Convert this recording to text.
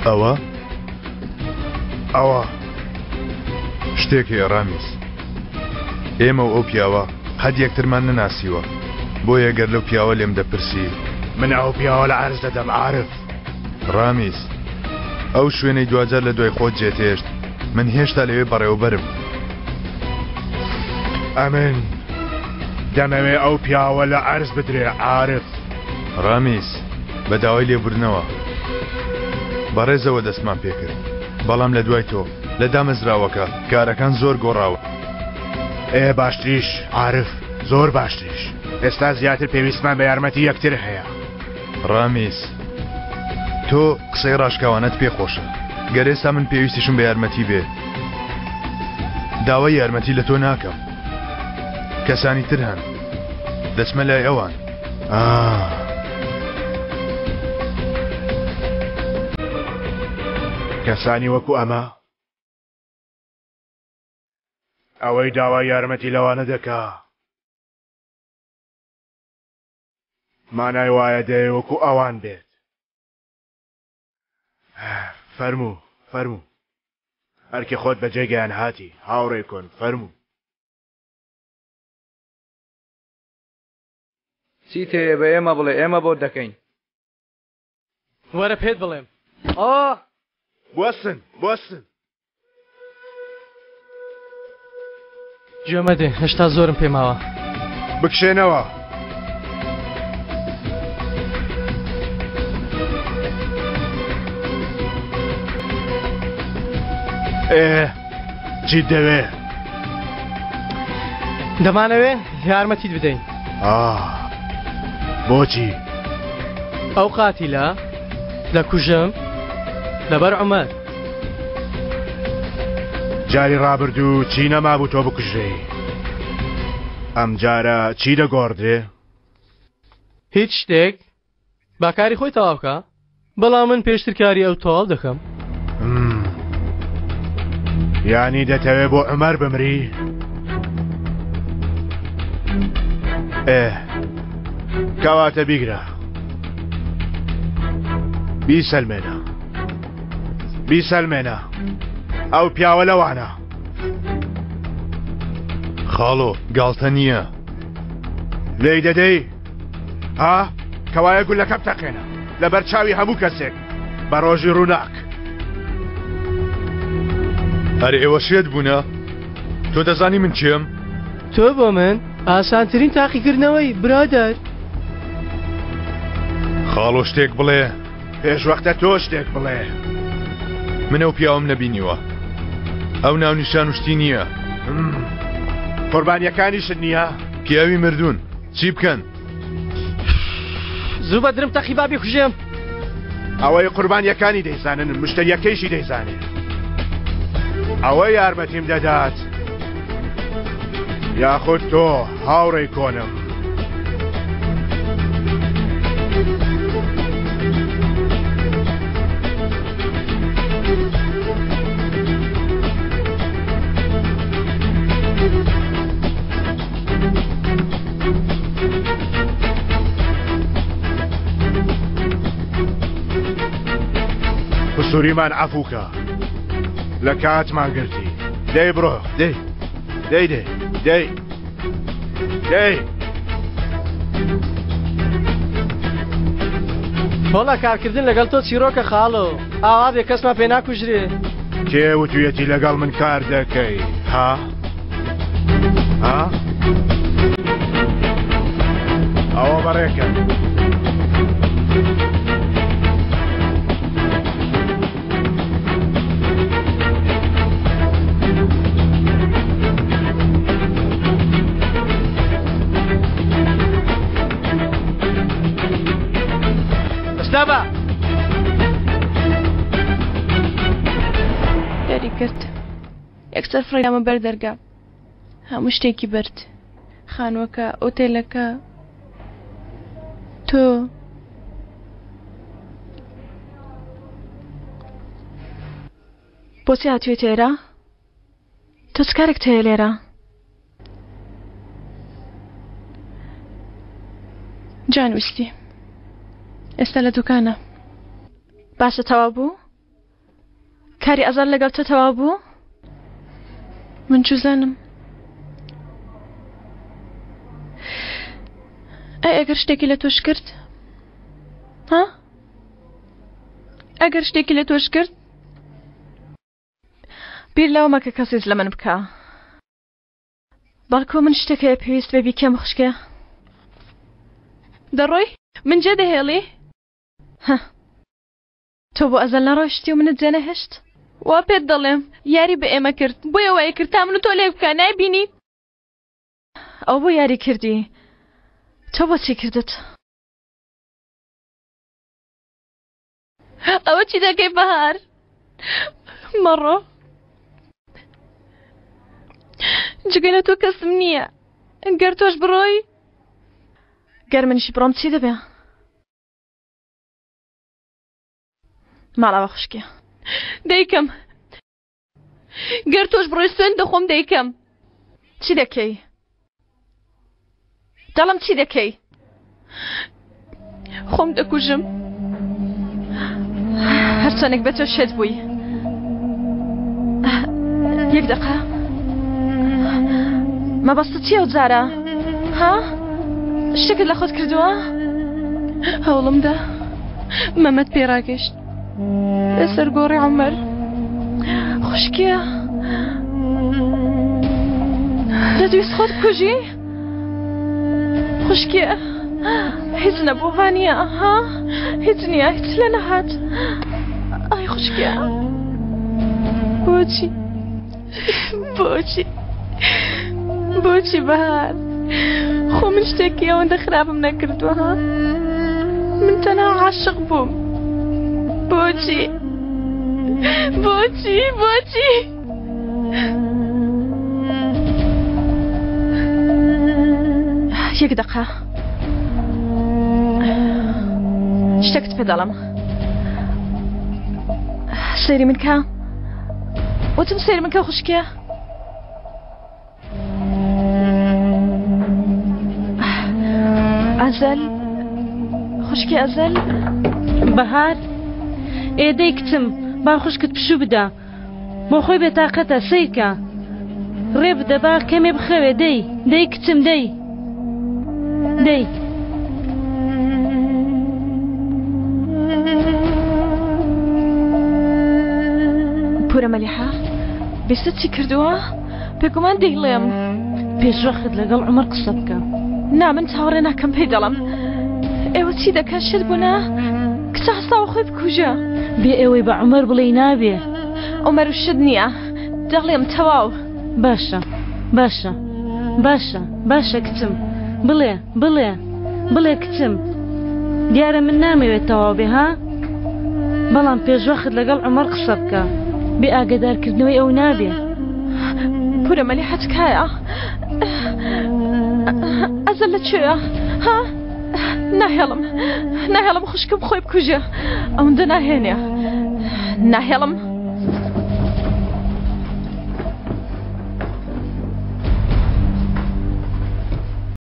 ئەوە؟ ئەوە. شتێک هەیە ڕامیز. ئێمە و ئەو پیاوە قەت یەکترمان نەناسیوە. بۆیە گەر لەو پیاوە لێم دەپرسی. من ئەو پیاوە لە عەرز دەدەم عارف. ڕامیز، ئەو شوێنەی دواجار لە دوای خۆت جێتهێشت، من هێشتا لەوێ بەڕێوەبەرم. ئەمن دەمەوێ ئەو پیاوە لە عەرز بدرێ عارف. ڕامیز، بە داوای لێبوردنەوە. بەڕێزەوە دەستمان پێکرد. بەڵام لە دوای تۆ، لە دامەزراوەکە، کارەکان زۆر گۆڕاون. ئێ باشتریش عارف، زۆر باشتریش. ئێستا زیاتر پێویستمان بە یارمەتی یەکتر هەیە. ڕامیز، تۆ قسەی ڕاشکاوانەت پێ خۆشە. گەر ئێستا من پێویستیشم بە یارمەتی بێ، داوای یارمەتی لە تۆ ناکەم. کەسانی تر هەن. دەچمە لای ئەوان. ئاه. کەسانی وەکو ئەمە؟ ئەوەی داوای یارمەتی لەوانە دەکا. مانای وایە دەیەوێ وەکو ئەوان بێت. فەرموو، فەرموو. ئەرکی خۆت بەجێ گەیان هاتی، هاوڕێی کۆن، فەرموو. چیت هەیە بە ئێمە بڵێ، ئێمە بۆت دەکەین. وەرە پێت بڵێم. ئاه! بوەستن، بوەستن. گوێ مەدێ، هێشتا زۆرم پێ ماوە. بکشێنەوە. ئێ، چیت دەوێ؟ دەمانەوێ یارمەتیت بدەین. ئاه، بۆچی؟ ئەو قاتیلە دەکوژم لەبەر عومەر. جاری ڕابردوو چی نەمابوو تۆ بکوژرێی؟ ئەمجارە چی دەگۆڕدرێ؟ هیچ شتێک با کاری خۆی تەواو بکا بەڵام من پێشتر کاری ئەو تەواو دەکەم. یانی دەتەوێ بۆ عومەر بمری؟ ئێ کەواتە بیگرە بیسەلمێنە بیسەلمێنە ئەو پیاوە لەوانە. خاڵۆ گاڵتە نییە. لێی دەدەی؟ ها؟ کەوایە گولەکە بتەقێنە لەبەر چاوی هەموو کەسێک بە ڕۆژی ڕووناک. ئەرێ ئێوە شێت بوونە؟ تۆ دەزانی من کێم؟ تۆ بۆ من ئاسانترین تاقیکردنەوەی برادەر. خاڵۆ شتێک بڵێ. پێش وەختە تۆ شتێک بڵێ. من ئەو پیاوەم نەبینیوە. ئەو ناونیشان و شتی نییە. قوربانیەکانیشت نییە؟ پیاوی مردوون چی بکەن؟ زوو بە درم تەقی با بیکوژێم. ئەوەی قوربانیەکانی دەیزانن مشتەریەکەیشی دەیزانێ. ئەوە یارمەتیم دەدات یاخود تۆ هاوڕێی کۆنم. قسوریمان عەفوکە لە کاتمان گرتی دەی بڕۆ دەی دەی دەی دەی دەی وەڵا کارکردن لەگەڵ تۆ چیرۆکە خاڵۆ ئاوا بێ کەسمان پێ ناکوژرێ کێ وتویەتی لەگەڵ من کار دەکەی ها ها ئەوە بەڕێکە ئەستا بە. دەری کرد یەکسەر فڕێدامە بەر دەرگا هەموو شتێکی برد خانووەکە ئۆتێلەکە تۆ بۆچی هاتوویتە ئێرە؟ تۆ چ کارێکت هەیە لێرە؟ جان ویستی ئێستا لە دوکانە باشە تەواو بوو؟ کاری ئەزەل لەگەڵ تۆ تەواو بوو؟ من چوزانم. ئەی ئەگەر شتێکی لە تۆش کرد؟ ها؟ ئەگەر شتێکی لە تۆش کرد؟ بیر لەوە مەکە کەسیز لە من بکە. بەڵکو من شتێک هەیە پێویست بێ بیکەم خوشکێ. دەڕۆی؟ من جێ دەهێڵی؟ هە. تۆ بۆ ئەزەل نەڕۆیشتی و منت جێنەهێشت؟ وا پێت دەڵێم یاری بە ئێمە کرد بۆیە وای کرد تا من و تۆ لێک بکا نایبینی؟ ئەو بۆ یاری کردی تۆ بۆچی کردت؟ ئەوە چی دەکەی بەهار؟ مەڕۆ جگە لە تۆ کەسم نییە گەر تۆش بڕۆی گەر منیش بڕۆم چی دەبێ؟ ماڵاوە خوشکێ دەیکەم گەر تۆش بڕۆی سوێن دەخۆم دەیکەم چی دەکەی دەڵم چی دەکەی خۆم دەکوژم هەرچەندێک بە تۆ شێت بووی یەک دقە مەبەستت چییە ئەو جارە ها شتێکت لە خۆت کردووە هەوڵمدا مەمەد پێ ڕاگەشت لەسەر گۆڕی عومەر خوشکیە دەتویست خۆت بکوژی خوشکیە هیچ نەبوو وانە ها هیچ نییە هیچ لە نەهات ئای خوشکیە بۆچی بۆچی بۆچی بەهار خۆ من شتێکی ئەوەندە خراپم نەکردووە ها من تەنها عاشق بووم بۆچی بۆچی بۆچی یەک دقە شتێکت پێ دەڵم سەیری من کە وتم سەیر من کە خوشکێ ئەزەل خوشکی ئەزەل بەهار ئێدەی کچم با خوشکت پشوو بدە بۆ خۆی بێتاقەتە سەیرکە ڕێ بدە با کەمێ بخەوێ دەی دەی کچم دەی دەی. پورە مەلیحە بیستت چی کردووە؟ بێگومان دەیڵێم. پێشوەخت لەگەڵ عومەر قسە بکە. نا من چاوەڕێ ناکەم پێی دەڵێم. ئێوە چی دەکەن شێت بوونە؟ کچە هەستاوە خۆی بکوژە. بێ ئەوەی بە عومەر بڵێی نابێ. عومەر و شت نییە دەڵێم تەواو. باشە باشە باشە باشە کچم بڵێ بڵێ بڵێ کچم دیارە من نامەوێت تەواو بێ ها بەڵام پێشوەخت لەگەڵ عومەر قسە بکە بێ ئاگەدارکردنەوەی ئەو نابێ. پورە مەلیحە تکایە ئەزەل لە کوێیە ها ناهێڵم ناهێڵم خوشکم خۆی بکوژێ ئەوەندە ناهێنێ ناهێڵم.